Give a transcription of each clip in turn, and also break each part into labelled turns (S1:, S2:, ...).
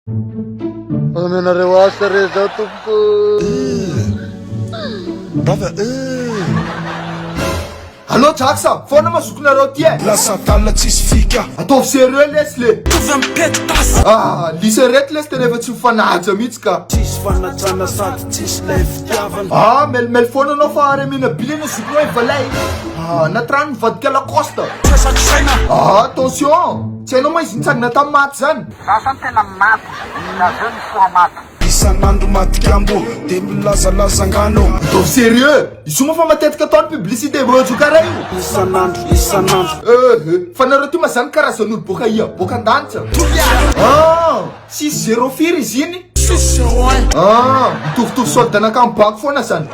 S1: Omenareo asa re zao tompoko.
S2: Brava eh.
S3: Allo Jax a, foana ma zokinareo ty e.
S2: Lasa adala tsisy fika.
S3: Ataovy sérieux lesy le.
S2: Mitovy am petasy.
S3: Ah, lisa reto lesy tena efa tsy mifanaja mihitsy ka.
S2: Tsisy fanajana sady tsisy lay fitiavana.
S3: Ah, melimely foana anao fa ary amena bile anao zokinao e valay. Ah, anaty rano mivadika Lacoste.
S2: Tsy azako saina.
S3: Ah, attention. Tsy hainao ma izy nitsangana tamin'ny maty zany.
S4: Za zany tena maty de avy eo nifoha maty.
S2: Isan'andro matikambo de milazalaza angano.
S3: Ataovy sérieux! Izy io moa fa matetika ataony publicité rojo karaha io.
S2: Isan'andro isan'andro.
S3: Ehe, fa nareo ty ma zany karazan'olo boaka ia? Boaka an-danitra?
S2: Toliara.
S3: Ah, six zéro firy izy iny?
S2: Six zéro un.
S3: Ah, mitovitovy solde anakahy amin'ny banky foana zany.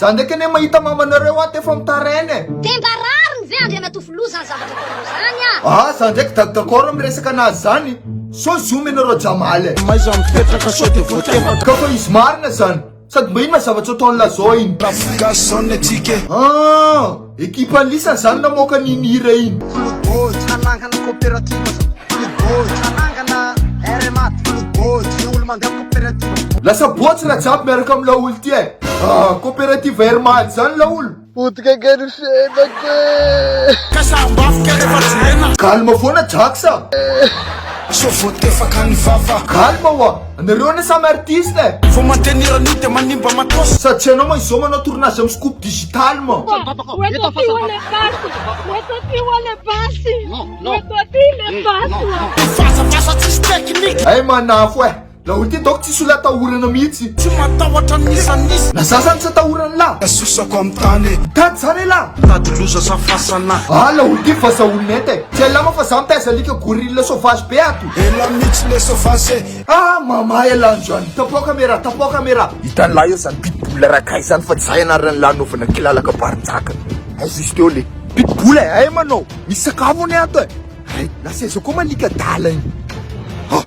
S3: Za ndraiky anie mahita mamanareo ato efa mitaraina e.
S5: De mba rariny ve Andriamatoa Filoha zany zavatra ataonao zany a?
S3: Ah, za ndraiky da d'accord am resaka anazy zany. Sao zoom ianareo Jamaly e.
S2: Aiza mipetraka sao de voatefaka.
S3: Ka fa izy marina zany. Sady mba inona zavatra ataon'lah zao iny?
S2: Rafy gasy zao ny atsika e.
S3: Ah, ekipa lisany zany namoaka an'iny hira iny.
S4: Koloboty hanangana coopérative Koloboty hanangana RMAT Koloboty ny olo mandeha coopérative.
S3: Lasa bôtsy raha jiaby miaraka am laolo ty e. Ah, coopérative Air Mad zany laolo.
S1: Potika ange ny fiainako e.
S2: Ka saham-bavika rehefa jerena.
S3: Calme foana Jax a.
S2: Sao voatefaka ny vava.
S3: Calme oa! Anareo anie samy artiste e!
S2: Vao mandeha ny hiran'io dia manimba matos.
S3: Sady tsy hainao ma izao manao tournage am scoop digital ma.
S6: Hoento aty hoa le basy! Hoento aty hoa le basy! Hoento aty le basy hoa!
S2: Vazavaza tsisy teknika.
S3: Hay manafo eh! Laolo ty donc tsisy olona atahorana mihitsy.
S2: Tsy matahotra n'iza n'iza.
S3: Na za zany tsy atahoran'lah.
S2: Sosako amin'ny tany e.
S3: Mitady zany elah.
S2: Mitady loza sa fasana.
S3: Ah laolo ty vazaha olona enta e. Tsy elah moa fa za mitaiza alika gorille sauvage be ato.
S2: Elah mihitsy le sauvage e.
S3: Ah mama elah androany. Tapao caméra, tapao caméra. Hitan'lah eo zany pitbull rakay zany fa tsy zay anaran'lah anaovana kilalaka barinjaka. Aiza izy teo le. Pitbull e, hay manao. Misy sakafo anie ato e. Hay, lasa aiza koa malika adala iny. Ah.